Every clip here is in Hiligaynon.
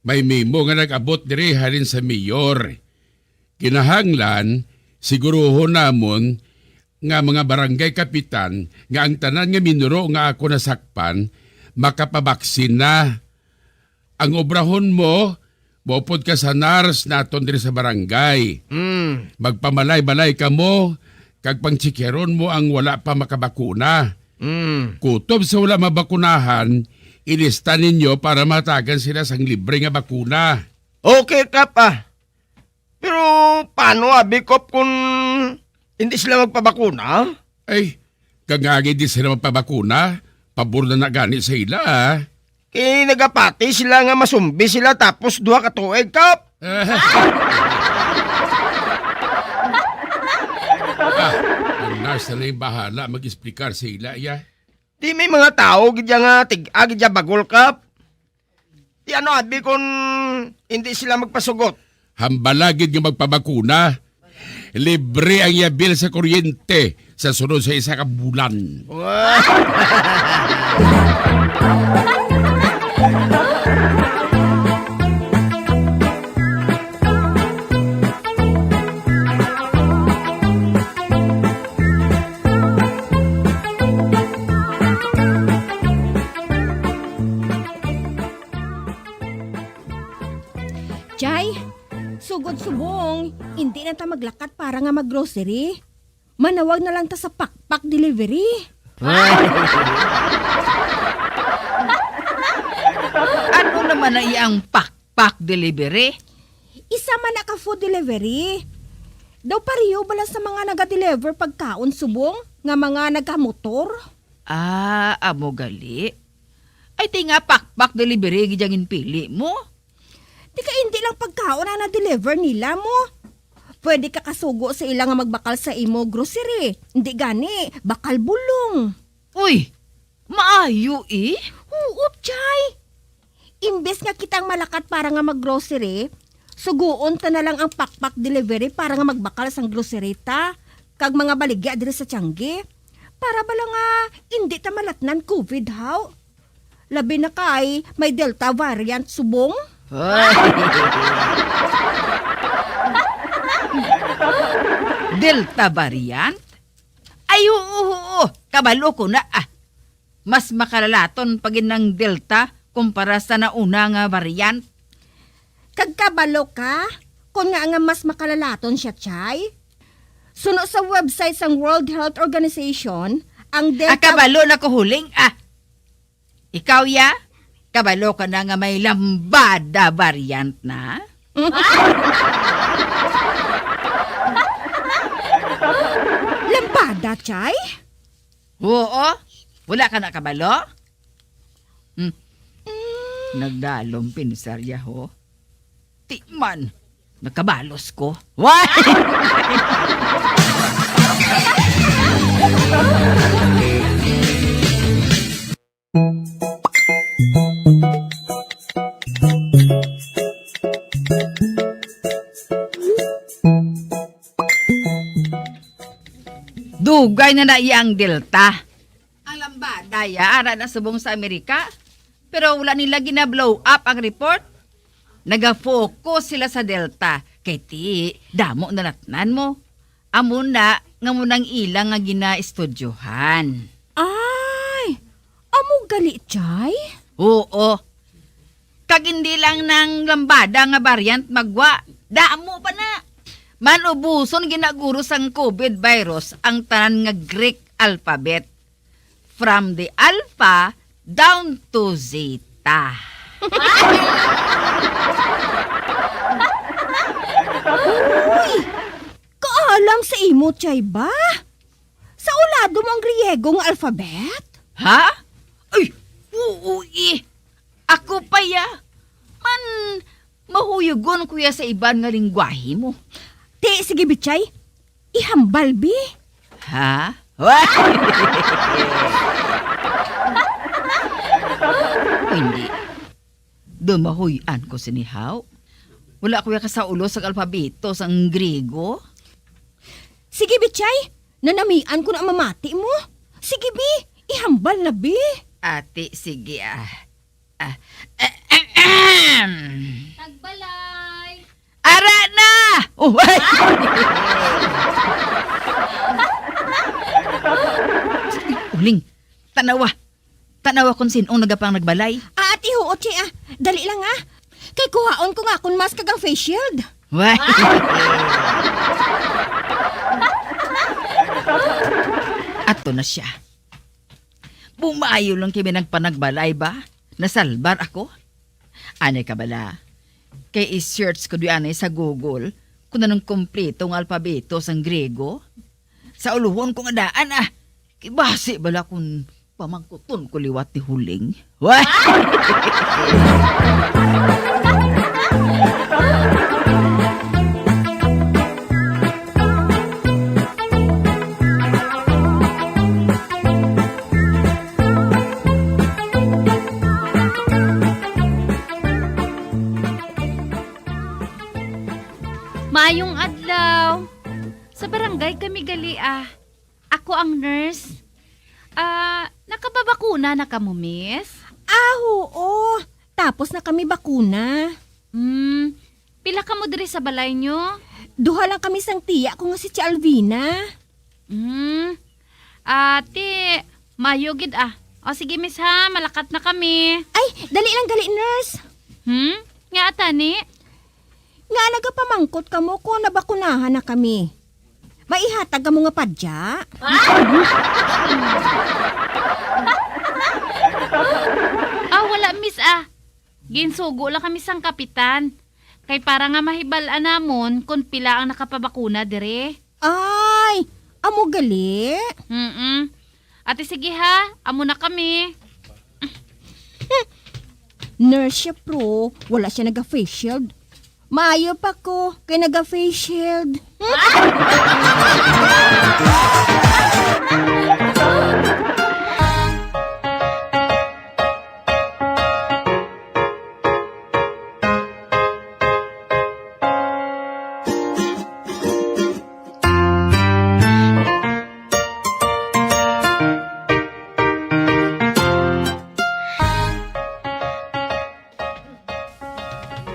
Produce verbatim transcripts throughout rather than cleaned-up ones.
May memo nga nag-abot diri halin sa mayor. Kinahanglan, siguruhon namon nga mga barangay kapitan nga ang tanan nga minuro nga ako nasakpan makapabaksin na. Ang obrahon mo, maupod ka sa nurse naton diri sa barangay. Mm. Magpamalay-balay kamo kag pangtsikeron mo ang wala pa makabakuna. Mm. Kutob sa wala mabakunahan, ilista ninyo para matagan sila sang libre nga bakuna. Okay, Kap, ah. Pero paano, abi, Kap, kung hindi sila magpabakuna? Ay, kag nga hindi sila magpabakuna, pabor na na gani sa ila, ah. Kay nagapati sila nga masumbi sila tapos duha ka tuig, Kap. Ah, ang nurse na lang bahala mag-explicar sa ila, ya. Di may mga tawo gid ya nga tig-a gid ya bagol, Kap. Di ano, abi, kung hindi sila magpasugot? Hambala gid nga magpabakuna. Libre ang iya bill sa kuryente sa sunod sa isa ka bulan. Wow! Chay, sugod subong, indi na ta maglakat para nga mag-grocery. Manawag na lang ta sa pakpak delivery. Ano naman na iyang pakpak delivery? Isa man na ka food delivery. Daw pareho bala sa mga naga-deliver pagkaon subong nga mga nagamotor? Ah, amo gali. Ay, ti nga pakpak delivery gid ang ginpili mo? Di ka, hindi lang pagkaon ang na-deliver nila mo. Pwede ka kasugo sa ila nga magbakal sa imo grocery. Hindi gani, bakal bulong. Uy, maayo eh. Oo, Chay. Imbes nga kita ang malakat para nga mag-grocery, suguon ta na lang ang pakpak delivery para nga magbakal sang grocery ta, kag mga baligya diri sa tiangge. Para bala nga hindi ta malatnan covid, haw? Labi na kay may Delta variant subong. Delta variant? Ay, oo, oo, kabalo ko na, ah. Mas makalalaton pa gid ang Delta kumpara sa nauna nga variant. Kag kabalo ka kon nga, nga mas makalalaton siya, Chay? Suno sa website sang World Health Organization, ang Ah, Delta kabalo na ko, Huling, ah. Ikaw, ya? Kabalo ka na nga may lambada variant na? Lambada, Chay? Oo. Wala ka na kabalo? Hmm. Mm. Nagdalom pinsarya, ho. Ti man, nakabalos ko. Why? Dugay na na iya ang Delta. Ang lambada, ya, ara na subong sa Amerika. Pero wala nila gina-blow up ang report. Naga-focus sila sa Delta. Kay ti, damo nalatnan mo. Amo na nga mo nang ila nga ginaestudyohan. Ay, amo gali, Chay? Oo. Kag hindi lang nang lambada nga variant magwa, damo pa na. Manubuson ginaguro sang covid virus ang tanan nga Greek alphabet, from the alpha down to zeta. Uy! Kaalam sa imo, Chay, ba? Sa ulado mo ang Griego nga alphabet? Ha? Ay, oo, eh. Ako pa, ya. Man, mahuyugon ko ya sa iban nga lingwahe mo. Ti, sige, Bichay. Ihambal, bi. Ha? Hindi. Daw mahuy-an ko sini, haw. Wala ko ya kasaulo sa alpabito sang Griego. Sige, Bichay. Nanamian ko na ang mamati mo. Sige, bi. Ihambal na, bi. Ati, sige, ah. Ah, ahem. Oh, ay! Uling, tanawa. Tanawa kung sin-ong nagapang nagbalay. Ah, ati, huot siya, ah. Dali lang, ah. Kay kuhaon ko nga akon mask kag ang face shield. Wah! Ato na siya. Bumayo lang kami nagpanagbalay ba? Nasalbar ako? Anay ka bala? Kay i-search ko di anay sa Google kung anong kompleto nga alpabeto sang Griego. Sa uluhon ko nga daan, ah. Kay basi bala kung pamangkuton ko liwat ni Huling. Wah! Maayong adlaw. Sa barangay kami gali, ah. Ako ang nurse. Ah, nakababakuna na kamo, miss? Ah, oo. Tapos na kami bakuna. Hmm, pila kamo diri sa balay nyo? Duha lang kami sang tiya ko nga si Tia Alvina. Hmm. Ate, mayo gid, ah. O sige, miss, ha, malakat na kami. Ay, dali lang gali, nurse. Hmm? Nga ata ni? Nga nagapamangkot kamo kung nabakunahan na kami. May ihatag kamo nga padya? Ah, wala, miss, ah. Ginsugo lang kami sang kapitan. Kay para nga mahibal-an namon kon pila ang nakapabakuna diri. Ay, amo gali? Mm-mm. Ate, sige ha, amo na kami. Nurse siya, pero wala siya naga-face shield. Maayo pa ko kay naga-face shield.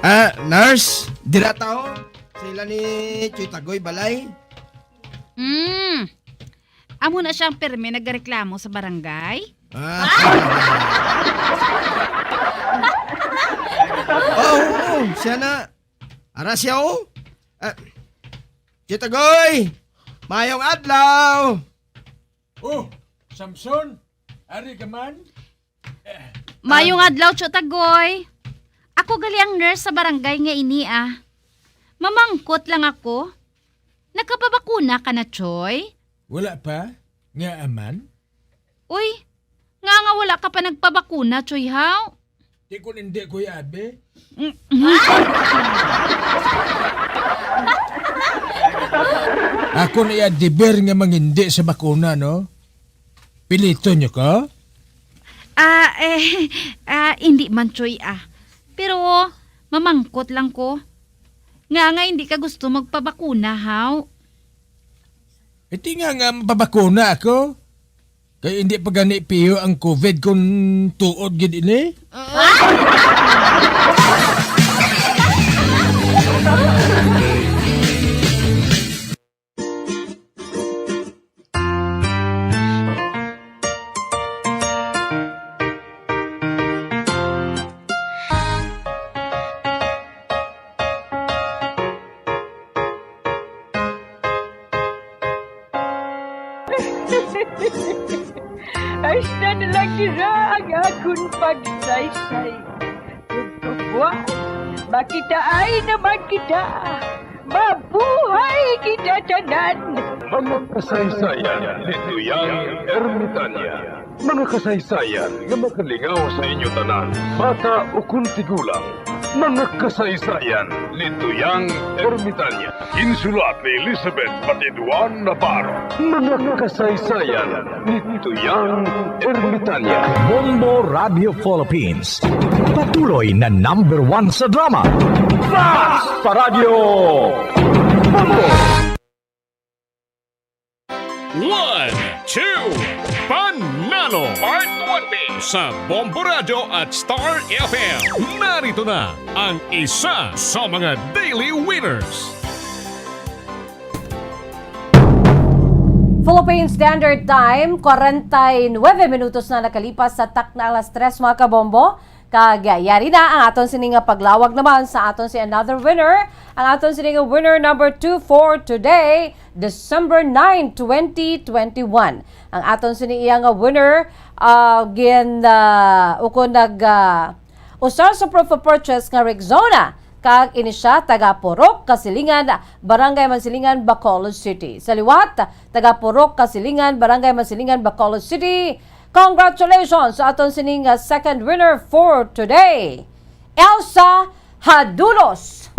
Ah, nurse, dira ta, oh. Sa ila ni Choy Tagoy balay. Hmm. Amo na siya ang pirmi nagareklamo sa barangay? Ah. Oh, oo, siya na. Ara siya, oh. Ah, Choy Tagoy, mayong adlaw. Oh, Samson, ari ka man? Mayong adlaw, Choy Tagoy. Ako gali ang nurse sa barangay nga ini, ah. Mamangkot lang ako. Nakapabakuna ka na, Choy? Wala pa. Ngaa man? Uy, nga nga wala ka pa nagpabakuna, Choy, haw? Di ko nindi, Kuya Abe. Mm. Ako na iya deber nga mangindi sa bakuna, no? Piliton niyo ko? Ah, eh, ah, hindi man, Choy, ah. Pero, mamangkot lang ko. Nga nga hindi ka gusto magpabakuna, haw? Iti nga nga mapabakuna ako. Kay hindi pa gani piyo ang covid kung tuod gid ini. Hasta na lang dira ang akon pagsaysay. Ug buwas, makitaay naman kita. Mabuhay kita tanan! Mga kasaysayan ni Tuyang Ermitania. Mga kasaysayan nga makalingaw sa inyo tanan, bata ukon tigulang. Mga kasaysayan ni Tuyang Ermitania. Insulat ni Elizabeth Batiduan Navarro. Mga kasaysayan ni Tuyang Ermitania. Bombo Radio Philippines. Patuloy na number one sa drama. Fast Paradyo! Bombo! One, two, Panalo! Part twenty. Sa Bombo Radyo at Star F M, narito na ang isa sa mga daily winners. Philippine Standard Time, kwarenta y nuebe minutos na nakalipas sa takna alas tres, mga kabombo. Kag yari na ang aton sini nga paglawag naman sa aton si another winner. Ang aton sini nga winner number two for today, December nine, twenty twenty-one. Ang aton sini iya nga winner, ah, gin, ah, ukon nag, ah, usar sa proof of purchase nga Rexona, kag ini siya taga Purok Kasilingan, Barangay Mansilingan, Bacolod City. Sa liwat, taga Purok Kasilingan, Barangay Mansilingan, Bacolod City. Congratulations sa aton sining, uh, second winner for today, Elsa Hadulos.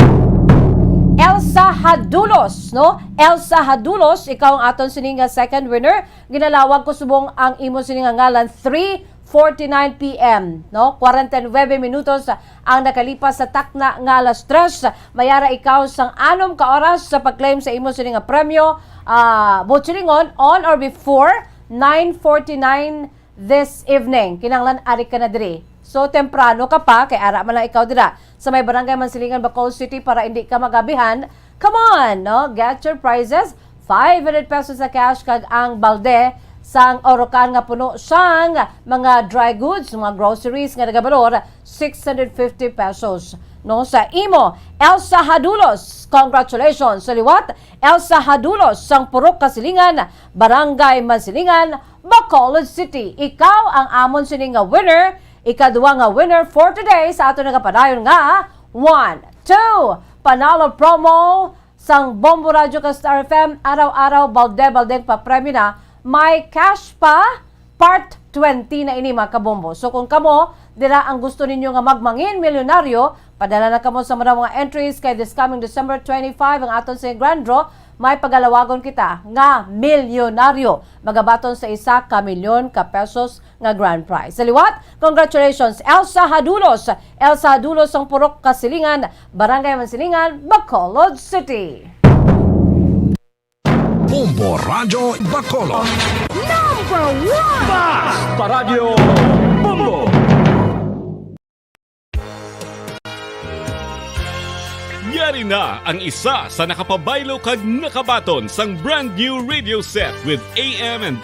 Elsa Hadulos, no? Elsa Hadulos, ikaw ang aton sining, uh, second winner. Ginalawag ko subong ang imo sining nga ngalan, three forty-nine p m, no? Kwarenta y nuebe minutos ang nakalipas sa takna nga alas tres. Mayara ikaw sang anom ka oras sa pag-claim sa imo sini nga premyo. Ah, buot silingon, on or before nine forty-nine this evening. Kinahanglan ari ka na diri. So, temprano ka pa, kay ara man lang ikaw dira sa may Barangay Mansilingan, Bacolod City, para hindi ka magabihan. Come on, no? Get your prizes. Five hundred pesos sa cash kag ang balde sang orokan nga puno sang mga dry goods, mga groceries nga nagabalor six hundred fifty pesos. No, sa imo, Elsa Hadulos, congratulations. Sa liwat, Elsa Hadulos sang Purok Kasilingan, Barangay Mansilingan, Bacolod City. Ikaw ang amon sini nga winner, ikadua nga winner for today sa ato nagapadayon nga one, two, Panalo Promo sang Bombo Radyo kag Star F M, araw-araw, balde-baldeng papremyo na, may cash pa, part twenty na ini, mga kabombo. So, kung kamo, dira ang gusto ninyo nga magmangin milyonaryo, padala na kamo sa mga, mga entries kay this coming December twenty-five, ang aton sa grand draw, may pagalawagon kita nga milyonaryo. Magabaton sa isa ka milyon ka pesos nga grand prize. Sa liwat, congratulations, Elsa Hadulos. Elsa Hadulos sang Purok Kasilingan, Barangay Mansilingan, Bacolod City. Bombo Radyo Bacolod. Number one! Basta Radyo Bombo! Yari na ang isa sa nakapabaylo kag nakabaton sang brand new radio set with A M and